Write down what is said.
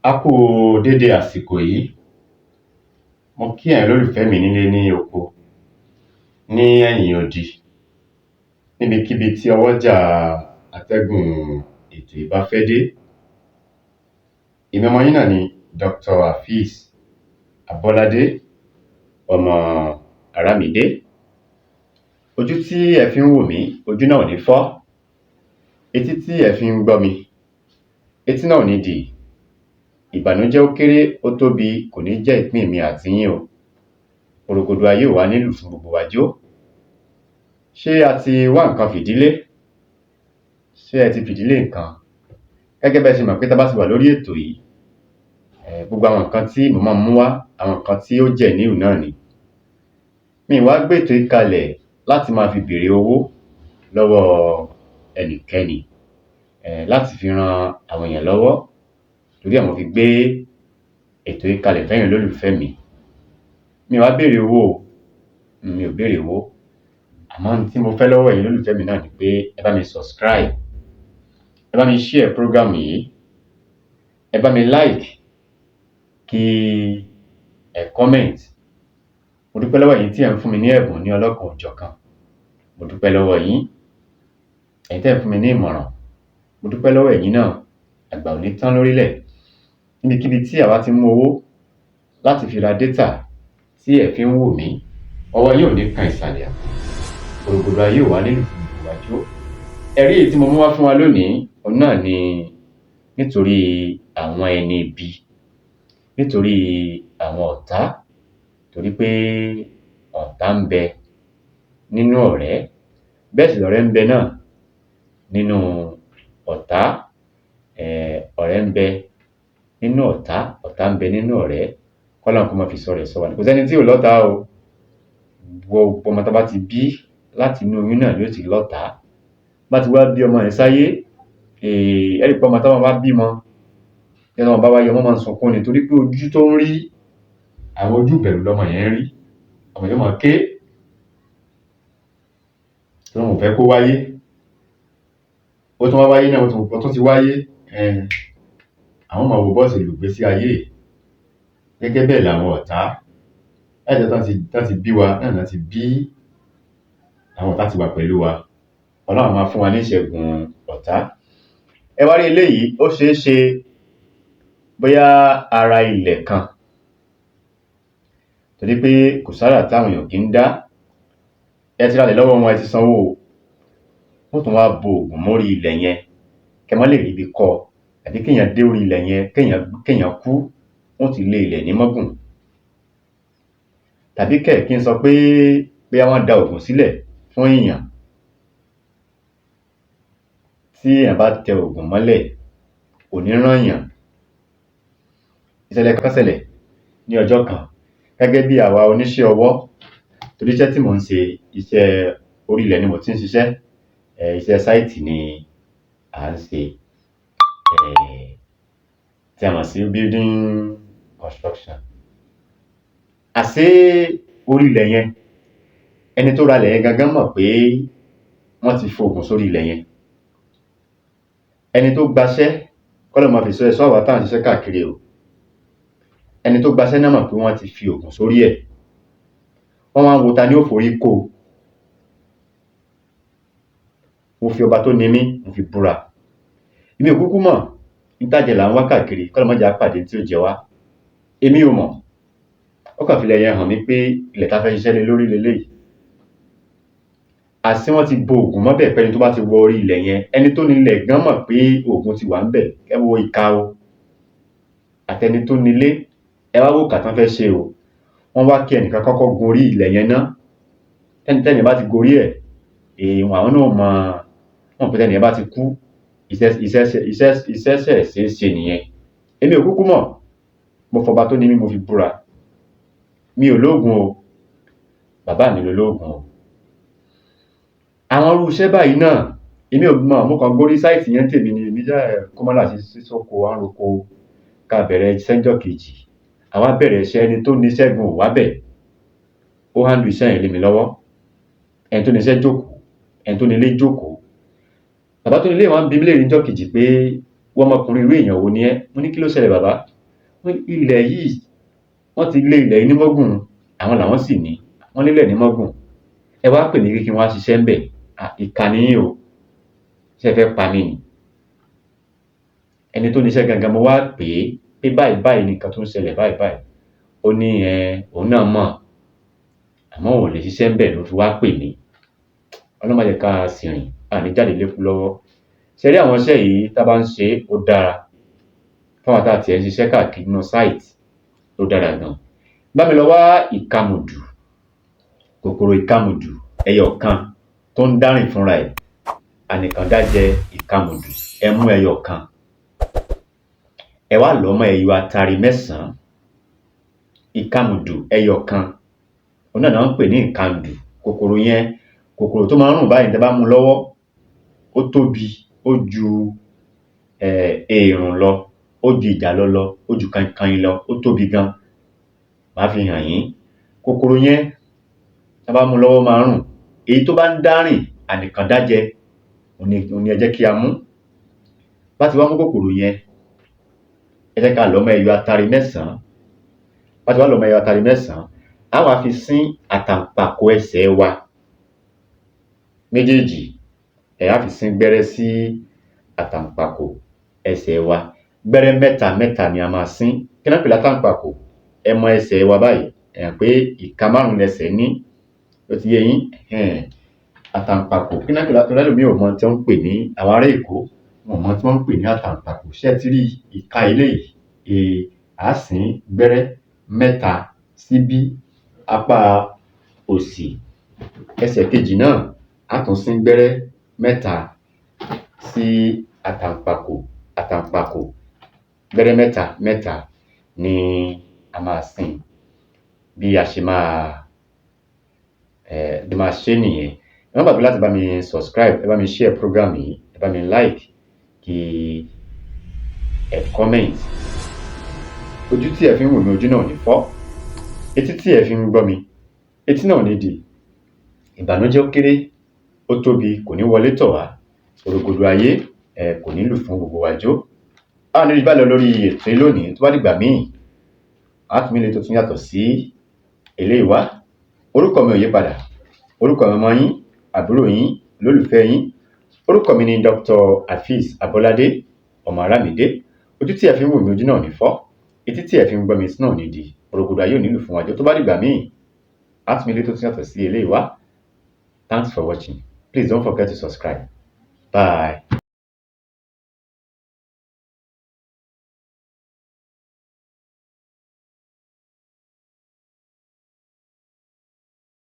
A kúu dédé àsìkò yìí. Mo kí ẹ̀yin olólùfẹ́ mi nílé, ní oko, ní ẹ̀yìn odi, níbikíbi tí ọwọ́jà atẹ́gùn ètò yìí bá fẹ́ dé. Èmi ọmọ yín náà ni Dr. Afeez Abọ́ládé ọmọ Àrámidé. Ojú tí ẹ fi ń wò mí, ojú náà ò ní fọ́. Etí tí ẹ fi ń gbọ́ mi, etí náà ò ní dì. Ìbànújẹ́ ó kéré, ó tóbi, kò ní jẹ́ ìpín èmi àti yín o. Porogodo ayé ò wá ní lù fún gbogbo wa jó. Ṣé a ti wá nǹkan fìdílé? Ṣé ẹ ti fìdílé nǹkan? Gẹ́gẹ́ bí ẹ ṣe mọ̀ pé tá bá ti wà lórí ètò yìí, gbogbo àwọn nǹkan tí mo máa ń mú wá, àwọn nǹkan tí ó genuine náà ni. Mi ì wá gbé ètò yìí kalẹ̀ láti máa fi bèèrè owó lọ́wọ́ ẹnikẹ́ni, láti fi ran àwọn èèyàn lọ́wọ́. Torí ẹ̀ mo fi gbé ètò yìí kalẹ̀ fẹ́yin olólùfẹ́ mi. Mi ì wá béèrè owó o, mi ò béèrè owó. Àmọ́ n tí mo fẹ́ lọ́wọ́ ẹ̀yin olólùfẹ́ mi náà ni pé ẹ bá mi subscribe, ẹ bá mi share program yìí, ẹ bá mi like, kí ẹ comment. Mo dúpẹ́ lọ́wọ́ ẹ̀yin tí ẹ̀ ń fún mi ní ẹ̀bùn ní ọlọ́kan-ò-jọ̀kan. Mo dúpẹ́ lọ́wọ́ yín. Ẹ̀yin tẹ́ ẹ̀ ń fún mi ní ìmọ̀ràn, mo dúpẹ́ lọ́wọ́ ẹ̀yin náà. Àgbà ò ní tán lórílẹ̀. Níbikíbi tí àwa ti ń mú owó láti fi ra data tí ẹ̀ fi ń wò mí, ọwọ́ yín ò ní kan ìsàlẹ̀ àpò. Porogodo ayé ò wá ní lù fún gbogbo wa jó. Ẹ̀rí èyí tí mo mú wá fún wa lónìí, òun náà ni nítorí àwọn ẹni ibi, nítorí àwọn ọ̀tá, torí pé ọ̀tá ń bẹ nínú ọ̀rẹ́, bẹ́ẹ̀ sì lọ̀rẹ́ ń bẹ náà nínú ọ̀tá. Ọ̀rẹ́ ń bẹ nínú ọ̀tá, ọ̀tá ń bẹ nínú ọ̀rẹ́. Kọ́lọ́run kó má fi ìṣọ́ rẹ̀ ṣọ́ wa. Kò sẹ́ni tí ò lọ́tàá o. Gbogbo ọmọ tán bá ti bí láti inú oyún náà ni ó ti lọ́tàá. Bá ti wá bí ọmọ yẹn sáyé, ẹ rí pé ọmọ tọ́mọ bá bímọ, tí ọmọ bá wáyé, ọmọ máa ń sunkún ni, torí pé ojú tó ń rí, àwọn ojú ìbẹ̀rù lọmọ yẹn ń rí. Ọmọ yẹn ó máa ké. Torí wọn ò fẹ́ kó wáyé. Ó tún wá wáyé náà, ó tún ti wáyé, àwọn máa wo bó ṣe lògbésí ayé. Gẹ́gẹ́ bẹ́ẹ̀ làwọn ọ̀tá. Láti ọjọ́ tán ti bí wa náà ná ti bí àwọn ọ̀tá ti wà pẹ̀lú wa. Ọlọ́run á máa fún wa ní ìṣẹ́gun ọ̀tá. Ẹ wá rí eléyìí, ó ṣeé ṣe bóyá ara ilẹ̀ kan, torí pé kò sárà táwọn èèyàn kí ń dá. Ẹ ti ralẹ̀ lọ́wọ́ wọn, ẹ ti sanwó o. Wọ́n tún wá bo òògùn mórí ilẹ̀ yẹn kẹ́ má lè ríbi kọ́, àbí kéèyàn dé orí ilẹ̀ yẹn, kéèyàn kú, wọ́n ti lé ilẹ̀ ní mọ́gùn. Tàbí kẹ̀ kí n sọ pé bóyá wọ́n da òògùn sílẹ̀ fún èèyàn. Tí èèyàn bá tẹ òògùn mọ́lẹ̀, kò ní rànyàn. Ìṣẹ̀lẹ̀ kan ṣẹlẹ̀ ní ọjọ́ kan, gẹ́gẹ́ bí àwa oníṣẹ́ ọwọ́, torí iṣẹ́ tí mò ń ṣe, iṣẹ́ orí ilẹ̀ ni mò tí ń ṣiṣẹ́, iṣẹ́ site ni à ń ṣe, tí a mọ̀ sí building construction. Àsé orí ilẹ̀ yẹn, ẹni tó ralẹ̀ yẹn gangan mọ̀ pé wọ́n ti fòògùn sórí ilẹ̀ yẹn. Ẹni tó gbaṣẹ́, kọ́lọ́run máa fi ìṣọ́ ẹ̀ ṣọ́ àwa tá à ń ṣiṣẹ́ káàkiri o. Ẹni tó gbaṣẹ́ náà mọ̀ pé wọ́n ti fi òògùn sórí ẹ̀. Wọ́n wá ń wo ta ni ó forí kó o. Mo fi ọba tó ni mí, mo fi búra. Èmi ò kúkú mọ̀, n tá jẹ là ń wá káàkiri, kọ́lọ́run má jẹ́ á pàdé tí ó jẹ wá. Èmi ò mọ̀. Ó kàn filẹ̀ yẹn hàn mí pé ilẹ̀ tá fẹ́ ṣiṣẹ́ lé lórí leléyìí. Àsé wọ́n ti bo òògùn mọ́bẹ̀ pé ẹni tó bá ti wọ orí ilẹ̀ yẹn, ẹni tó nilẹ̀ gan mọ̀ pé òògùn ti wà ńbẹ̀. Ẹ wo ìkà o. Àtẹni tó nilé, ẹ wá wò ìkà tán fẹ́ ṣe o. Wọ́n wá kí ẹnìkan kọ́kọ́ gun orí ilẹ̀ yẹn ná. Tẹ́ni yẹn bá ti gorí ẹ̀, àwọn náà ó mọ, wọ́n mọ̀ pé tẹ́ni yẹn bá ti kú, iṣẹ́ ṣẹ̀ ṣeé ṣe nìyẹn. Èmi ò kúkú mọ̀. Mo fọba tó ni mí, mo fi búra. Mi ò lóògùn o. Bàbá mi lolóògùn o. Àwọn irú iṣẹ́ báyìí náà, èmi ò mọ̀, mo kàn gorí site yẹn ń tèmi ni. Èmi jẹ́ kó mọ́là sí sóko, à ń roko, ká bẹ̀rẹ̀ iṣẹ́ ńjọ́ kejì. Àwa bẹ̀rẹ̀ iṣẹ́, ẹni tó níṣẹ́ gan ò wá bẹ̀. Ó handle iṣẹ́ yẹn lé mi lọ́wọ́. Ẹni tó níṣẹ́ jókòó, ẹni tó nílé jókòó. Bàbá tó nílé wá ń bi mí léèrè ńjọ́ kejì pé, ìwọ ọmọkùnrin, irú èèyàn wo ni ẹ́? Mo ní, kí ló ṣẹlẹ̀, bàbá? Ilẹ̀ yìí, wọ́n ti lé ilẹ̀ yìí ní Mọ́gùn, àwọn làwọn sì ní, wọ́n nílẹ̀ ní Mọ́gùn. Ẹ wá pè mí kí n wá ṣiṣẹ́ ńbẹ̀. Ìkà ni yín o, ṣé ẹ fẹ́ pa mí ni? Ẹni tó níṣẹ́ gangan, mo wá pè é pé báyìí báyìí ni nǹkan tó ń ṣẹlẹ̀, báyìí báyìí. Ó ní òun náà mọ̀, àmọ́ òun ò lè ṣiṣẹ́ ńbẹ̀ ló fi wá pè mí. Ọlọ́run má jẹ́ ká sì rìn, a ní jáde lékú lọ́wọ́. Ṣé ẹ rí àwọn iṣẹ́ yìí, tá a bá ń ṣe é, ó dára fáwọn tá a tiẹ̀ ń ṣiṣẹ́ káàkiri nínú site, ó dára gan. Bá mi lọ wá ìkamùdù, kòkòrò ìkamùdù ẹyọ kan tó ń dárìn fúnra ẹ̀, ànìkàndájẹ ìkamùdù. Ẹ mú ẹyọ kan, ẹ wá lọ̀ ọ́ mọ́ ẹyọ atare 9. Ìkamùdù ẹyọ kan, òun náà ń pè ní ìkandù. Kòkòrò yẹn, kòkòrò tó máa ń rùn báyìí, tẹ́ bá mú lọ́wọ́, ó tóbi, ó ju èèrùn lọ, ó ju ìjàlọ lọ, ó ju kainkain lọ, ó tóbi gan. Màá fi hàn yín. Kòkòrò yẹn, tẹ́ bá mú lọ́wọ́, máa ń rùn. Èyí tó bá ń dárìn ànìkàndájẹ, òun ni ẹ jẹ́ kí a mú. Bá ti wá mú kòkòrò yẹn, ẹ jẹ́ ká lọ̀ mọ́ ẹyọ atare 9. Bá ti wá lọ̀ mọ́ ẹyọ atare 9, á wá fi sín àtàǹpàkò ẹsẹ̀ wa méjèèjì. Ẹ á fi sín gbẹ́rẹ́ sí àtàǹpàkò ẹsẹ̀ wa. Gbẹ́rẹ́ mẹ́ta mẹ́ta ni a máa sín. Kí ná ń pè látàǹpàkò? Ẹ mọ ẹsẹ̀ wa báyìí, ẹ mọ̀ pé ìka 5 lẹsẹ̀ ní, ó ti yé yín? Àtàǹpàkò, kí ná ń pè? Torí ẹlòmíì ò mọ tí wọ́n ń pè ní, àwọn ará Èkó, wọn ò mọ tí wọ́n ń pè ní àtàǹpàkò. Ṣé ẹ ti rí ìka eléyìí? Á sín gbẹ́rẹ́ mẹ́ta síbí, apá òsì. Ẹsẹ̀ kejì náà, á tún sín gbẹ́rẹ́ mẹ́ta sí àtàǹpàkò. Gbẹ́rẹ́ mẹ́ta mẹ́ta ni a máa sín. Bí a ṣe máa bí máa ṣé nìyẹn. Ẹ má gbàgbé láti bá mi subscribe, ẹ bá mi share program yìí, ẹ bá mi like, kí ẹ comment. Ojú tí ẹ fi ń wò mí, ojú náà ò ní fọ́. Etí tí ẹ fi ń gbọ́ mi, etí náà ò ní di. Ìbànújẹ́, ó kéré, ó tóbi, kò ní wọlé tọ̀ wá. Rògbòdò ayé kò ní lù fún gbogbo wa jó. A ní rí báyìí lọ lórí ètò yìí lónìí. Tó bá dìgbà míì, a tún mílé tó tún yàtọ̀ sí eléyìí wá. Orúkọ mi ò yí padà. Orúkọ mi, ọmọ yín, àbúrò yín, olólùfẹ́ yín, orúkọ mi ni Dr. Afeez Abolade, ọmọ Arámidé. Ojú tí ẹ fi ń wò mí, ojú náà ò ní fọ́. Etí tí ẹ fi ń gbọ́ mi, etí náà ò ní di. Rògbòdò ayé ò ní lù fún wa jó. Tó bá dìgbà míì, a tún mílé tó tún yàtọ̀ sí eléyìí wá. Thanks for watching. Please don't forget to subscribe. Bye.